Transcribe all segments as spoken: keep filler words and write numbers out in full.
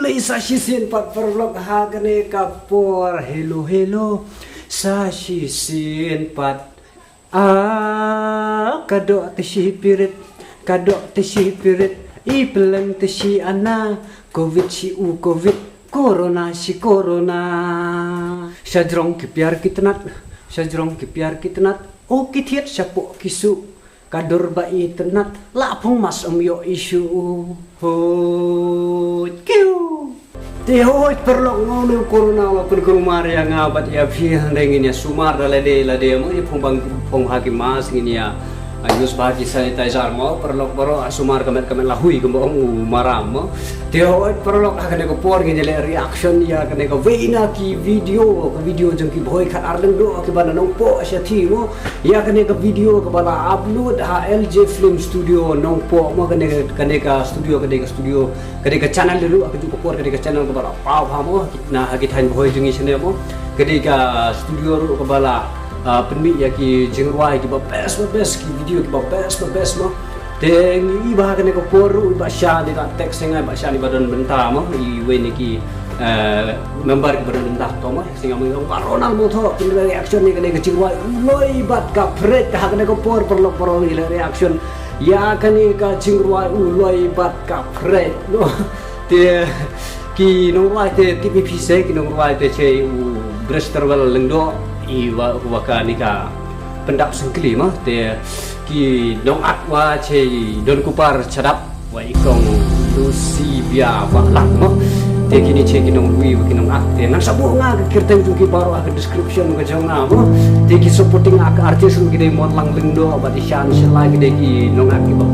Lei sa shisien pat paralok ha kane ka por. Hello, hello. Sa shisien pat. Ah, ka doh te shi pirit, ka doh te shi pirit, i pleng te shi ana, covid shi u covid, corona shi corona. Sha jrong ki piar ki tnat, sha jrong ki piar ki tnat, o ki thied sha poh ki su, ka dur ba i tnat, la phong mas um ïoh i shu u. Hoi, kiu. Te hoi, paralok, nga u corona, wa pynkrumar ïa nga bad ïa phi, hynrei ngin ïa sumar da lade lade, mo, ïa phong bang, phong ha ki mask, ngin ïa, ah, use bha ki sanitizer, mo, paralok baroh, ah, sumar ka met ka met la hui, kumba ong u maram, mo. Te hoi, paralok, ha kane ka por ngin ïa leh reaction ïa kane kawei na ki video, ka video jong ki bhoi khatar lyngdoh kiba na Nongpoh Shathie, mo. Ïa kane ka video kaba la upload ha L J Film Studio Nongpoh, mo, kane, kane ka studio, kane ka studio, kane ka channel ruh, ha kajuh ka por kane ka channel kaba la paw bha, mo, na ha ki thaiñ bhoi jong ngi shane, mo. Kane ka studio ruh kaba la, ah, pynmih ïa ki jingrwai kiba best ba best, ki video kiba best ba best, mo. Te ngi i ba ha kane ka por ruh, i Bah Sha, i Bah Tek Seng, i Bah Sha, i ba don bynta, mo, iwei na ki, eh, member kiba don bynta to, mo. Sing amo ong ba Ronald mo tho, pynleh reaction ïa kane ka jingrwai U Loi Bad Ka Pret, ha kane ka por paralok baroh ngi leh reaction ïa kane ka jingrwai U Loi Bad Ka Pret. No. Te ki nongrwai te tip ïa phi se, ki nongrwai te che u Bristol Lyngdoh, i wa, wa kane ka pyndap syngkli, mo, te ki nongakt wa che i Don Kupar Shadap, wa i kong Lucy Bia Wahlang, mo. Te kine che ki nongrwai wa ki nongakt, te ngan sa buh nga ka kyrteng jong ki baroh ha ka description ka jong nga, mo. Te ki supporting act artist ruh ki dei Motlang Lyngdoh bad i Shan Shalai, ki dei ki nongakt kiba,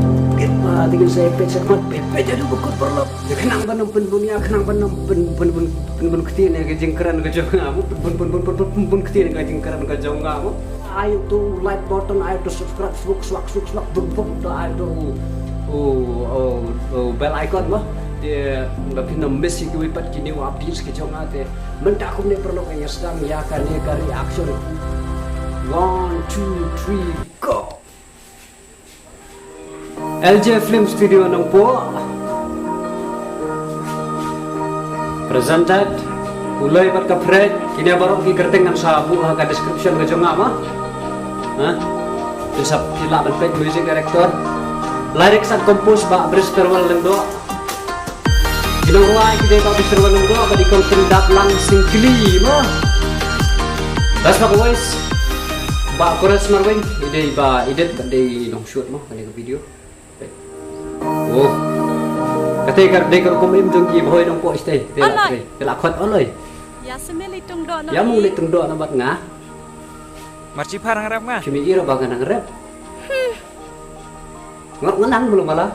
ah, te kin sa peit sa khmat, peit, peit haduh ba kut paralok. Ïa khnang ban ym pynbun, ïa khnang ban ym pyn, pynbun, pynbun ktien ïa ka jingkren ka jong nga, mo, pynbun, pynbun, pynbun, pynbun ktien ïa ka jingkren ka jong nga, mo. Ai to like button, ai to subscribe, suk, swak, suk, swak, bun, bun, to ai to, oh, oh, oh, bell icon, mo. Te ba phin ym miss ïa kiwei pat ki new updates ki jong nga te. Mynta kumne paralok, ïa sdang ïa kane ka reaction. One, two, three, go. L J Film Studio Nongpoh. Presented U Loi Bad Ka Pret. Kine baroh ki kyrteng ngan sa buh ha ka description ka jong nga, mo. Ha? Phin sa peit, lah ban peit, music director. Lyrics and compose by Bristol Lyngdoh. Ki nongrwai ki dei Bah Bristol Lyngdoh bad i kong Pyndaplang Syngkli, mo. Best voice, Bah Kores Marweng, i dei ba edit bad i dei nongshoot, mo, kane ka video. Oh. Kata ka dei ka rukom im jong ki bhoi Nongpoh shatei. Te la, Aloi. Te la khot Aloi. Ïa seme lei tungdoh na. Ïa mu lei tungdoh na bad nga. Marchi pha nang rep nga. Chimi ira ba nga nang rep. Nga, nga nang belum mala.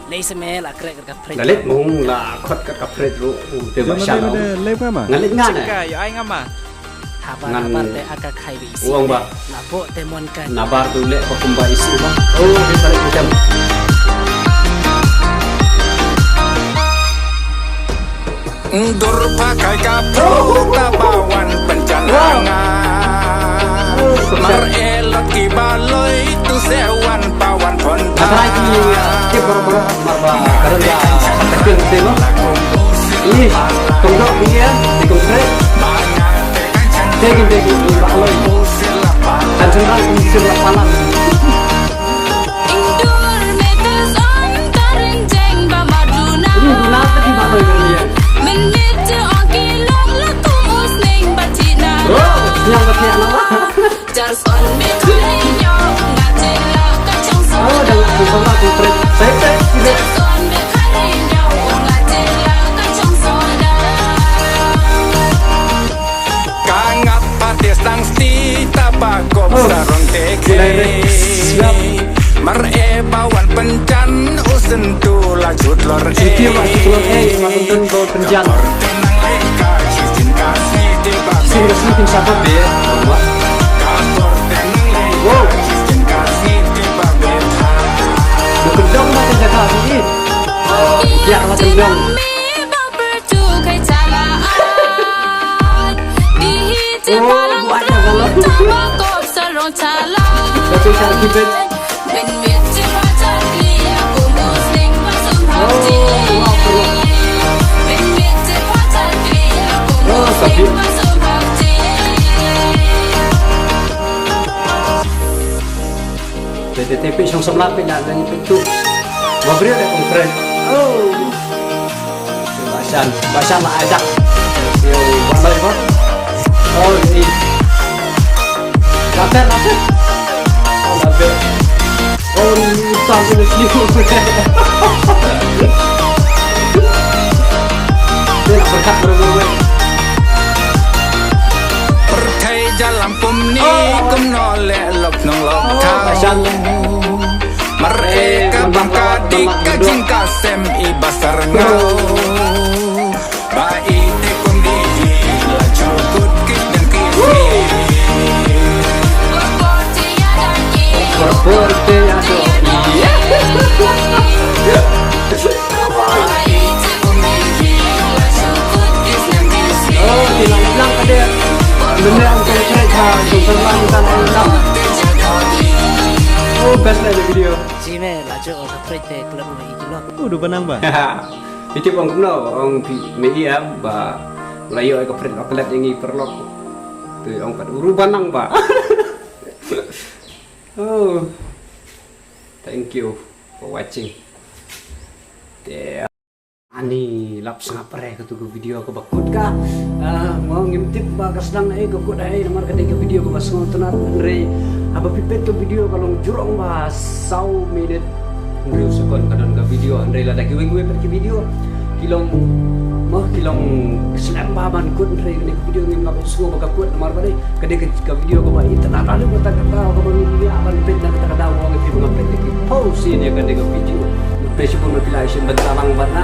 Lei seme la krek ka pret. Nga leit mung la khot ka pret ruh, u te ba sha. Lei nga ma. Nga leit nga ne. Ka ïa ai nga ma. Habar, habar te aka khai bi isi. Uang ba. Na bo te mon kan. Na bar tu leh ba kumba isi ba. Oh, di balik macam. Dur pakai ka pru ta ba wan pynjangnga. Mar elot ki baloi tu se wan pa wan pon ta. Mar ba karen da kata keng te no. Ih, tong dok ni ya, di kong tre. Te kin te kin ba loi. Kan sendal kin sir la palang. Indur metes on karing jeng ba maduna. Ini guna tadi ba loi kali ya. Menit je ong kilong la kumus ning batina. Oh, yang batina lah. Jar son me karing yo, ngati la kachong son. Oh, dah lah, dah lah, dah lah. Saya tak, tidak. Jar son me karing yo, ngati la kachong son. Ka ngap pate sang sti ta ba kop sarong te ke. Mar e ba wan pynjan u sentu la jut lor e. Sentu la jut lor e, ma pynjan ba pynjan. Sing ka sing tim sa ba be. Wow. Mo kyndong na ka jaka ni. Ya la kyndong. Oh, buat dah kalau. Oh, wow, bro. Peit shong samla peit na ngi peit tu. Ba briew da kong kren. Oh. Ba shan, ba shan la ajak. Yo, ba noi ba. Oh, ni. Later, later. Oh, later. Oh, ni utang ni sliu. Dia nak berkat berumur. Pyrthei jylla kum ni kumno leh lok nong lok thaw. Mareh ka bang ka dik ka jingkasem i ba syrngau. Ba ite kum di la jukut ki jang ki. Por por te ya so. Oh, ti lang lang ka dei. Benda ang kong kret ha, kong kret ha, kong kret ha. Oh, best na video. Ji me la jo ka kret te klem me i kilo. Oh, du banang ba. Iti bang kumno ong phi me i am ba la yo ka kret la klet yang i perlok. Tu ong pat uru banang ba. Oh. Thank you for watching. Te ani lap sngap re ka tu ka video ka ba kut ka. Ah, mo ngim tip ba ka sdang ai ka kut ai namar ka dei ka video ka ba sngewtynnat hynrei haba phi peit ka video ka long jrong ba saw minit hynriew sekon ka don ka video hynrei lada kiwei kiwei pat ki video ki long mo ki long slem ba ban kut hynrei kane ka video ngim lap sngewbha ba ka kut namar ba dei ka dei ka video ka ba itynnat lalu ka ta ka daw ka ba ngi ïa ban peit na ka ta ka daw ka ngi phi ba ngam peit ki pau sien ïa ka dei ka video. Peit shibun ba phi la shim bynta lang bad na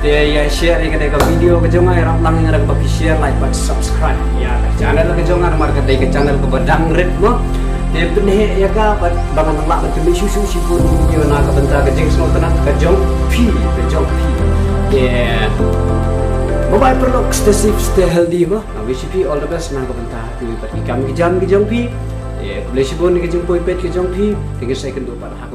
te ïa share ïa ka dei ka video ka jong nga ïa rap lang ïa ka ba phi share like bad subscribe ïa ka channel ka jong nga namar ka dei ka channel ka ba dang rit mo. Te pynheh ïa ka bad ba ngan lah ban pynmih shuh shuh shibun video na ka bynta ka jingsngewtynnat ka jong phi ka jong phi. Te bye bye paralok, stay safe, stay healthy mo. I wish you all the best na ka bynta kiwei pat ki kam ki jam ki jong phi. Te khublei shibun ïa ka jingpoi peit ka jong phi. Te ngin sa ïakynduh pat ha ka